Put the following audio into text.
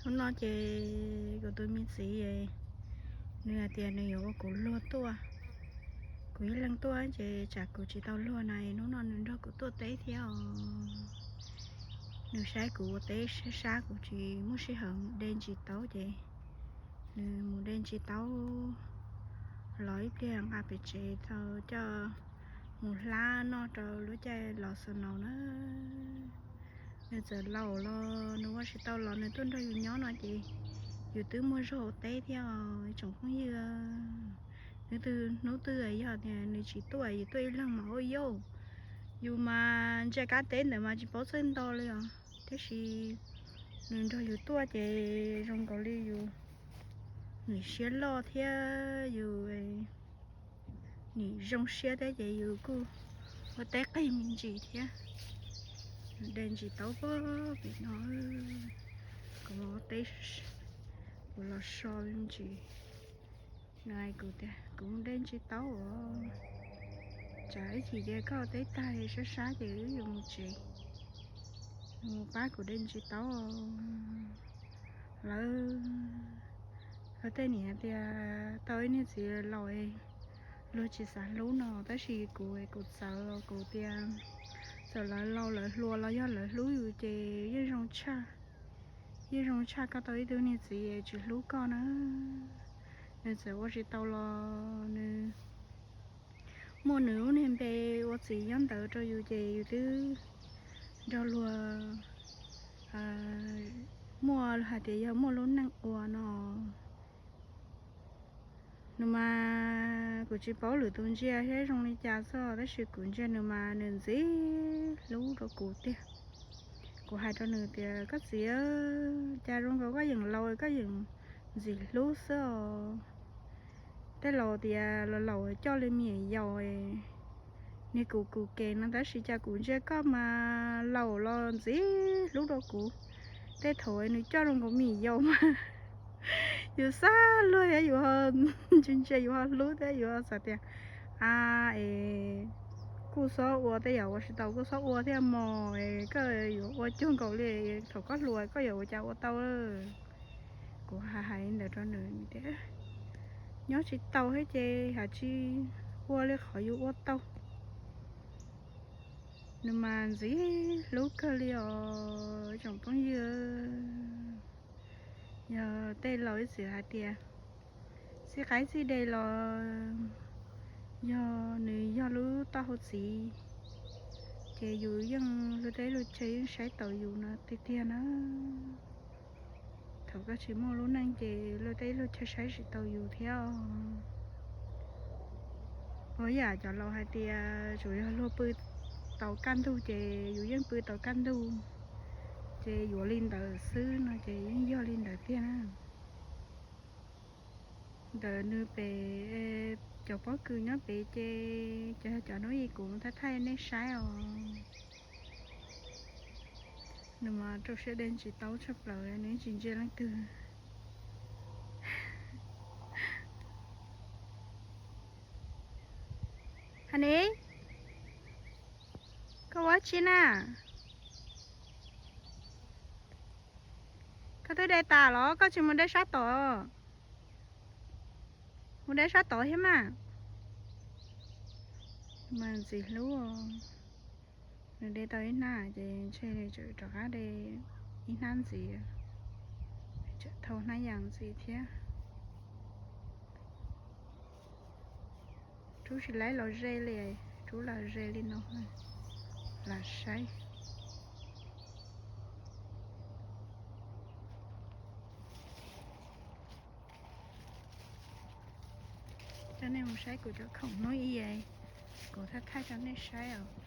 Hnub no ces kuv tus me txiv, nws hais tias nws yuav ua kuv luag tuaj. Kuv ib leeg tuaj ces tsam kuv tsis tau luag na, hnub no nws nrog kuv tuaj teb thiab os. Nws saib kuv ua teb sab sab, kuv tsis muaj sij hawm de ntsis taub ces nws mus de ntsis taub los ib pliag nqa pem tsev tau coj mus hlab noj rau lub caij los snow na. Nws txawm laus los nws ua tsis tau los nws tuaj nrog yus nyob no ces yus twb muaj zog ua teb thiab os tsoom phooj ywg. Hnub twg, hnub twg yog tias nws tsis tuaj, yus tuaj ib leeg mas ua yauj, yus mas ntsia kab teb ntawd mas tsis paub txawj nto li os. Tiam sis nws nrog yus tuaj ces zoo nkaus li yus nim siab loj thiab yus nim zoo siab thiab ces yus kuj ua teb qig me ntsis thiab. De ntsis taub pem no, kuv mus ua teb, kuv los so me ntsis. Nws hais kuv tias kuv mus de ntsis taub os, tsam ib chim ces koj ua teb tag sab sab ces wb yuav mus tsev, mus pab kuv de ntsis taub. Lawv, lawv tej niam tias tau ib niag txiv laus luag tsis xav hlub no, tab sis kuv, kuv txawv, kuv tias txawm lawv laus lawv hluas los yog lawv hlub yus ces yeej zoo tshaj. Yeej zoo tshaj koj tau ib tug niag txiv tsis hlub koj na. Nws txawm ua tsis tau los nws muaj nws lub niag npe ua txiv nyob ntawd rau yus ces yus twb nrog luag muaj hais tias yog muaj lub neej ua no. Nws mas kuv tsis paub lwm tus ntsia thiab zoo li cas xwb, tab sis kuv ntsia nws mas nws ntxim hlub rau kuv tiag. Kuv hais rau nws tias koj txiv, cas zoo nkaus koj yeem laus koj yeem ntxim hlub xwb os. Tej laus tias los laus coj li me nyuam yaus, niag kuv kuv ke no, tab sis cas kuv ntsia koj mas laus los ntxim hlub rau kuv. Tej thaum nws coj zoo nkaus me nyuam yaus mas yus xav luag thiab yus ho ntsia ntsia yus ho hlub thiab yus ho xav tias a, es kuj txhob ua tej yam ua tsis tau, kuj txhob ua thiaj mog, koj yuav ua cuag nkaus li thaum koj hluas koj yuav ua cas ua tau. Kuv hais hais li ntawd rau nws tias nyob tsis tau thiab ces hais tsis ua li qhov yus ua tau. Nws mas ntxim hlub kawg li os tsoom phooj ywg. Yog tej laus ib txwm hais tias txij qaib txij dev los yog nws yog lub taub hau txiv, ces yus yeej luag teb luag chaw yeej saib taus yus no tiag tiag na. Thaum koj tsis muaj lub neej ces luag teb luag chaw saib tsis taus yus thiab. Ua yam cov laus hais tias tsuas yog luag pw tau kaj ntug ces yus yeej pw tau kaj ntug, ces yuav li ntawd xwb no ces yeej yog li ntawd tiag na. Ntawm nws pem, cov pob kws nyob pem ces cov, cov hnub ib kuv thaij thaij nej saib os. Nws mas rau siab de ntsis taub tshaj plaws, nws tsis ntsia leej twg. Honey, koj ua tsi na? Koj twb de tas los koj tsis mus de sab tod? Mus de sab tod thiab mas. Mas ntxim hlub, nws de tau ib hnab ces ntshe nws tseem rov qab de ib hnab ntxiv, tseem thau hnab yas ntxiv thiab. Rub tsis laib los ze li, rub los ze li no, lam saib. Coj nej mus saib kuv cov khoom hnub ib, kuv thaij thaij rau nej saib os.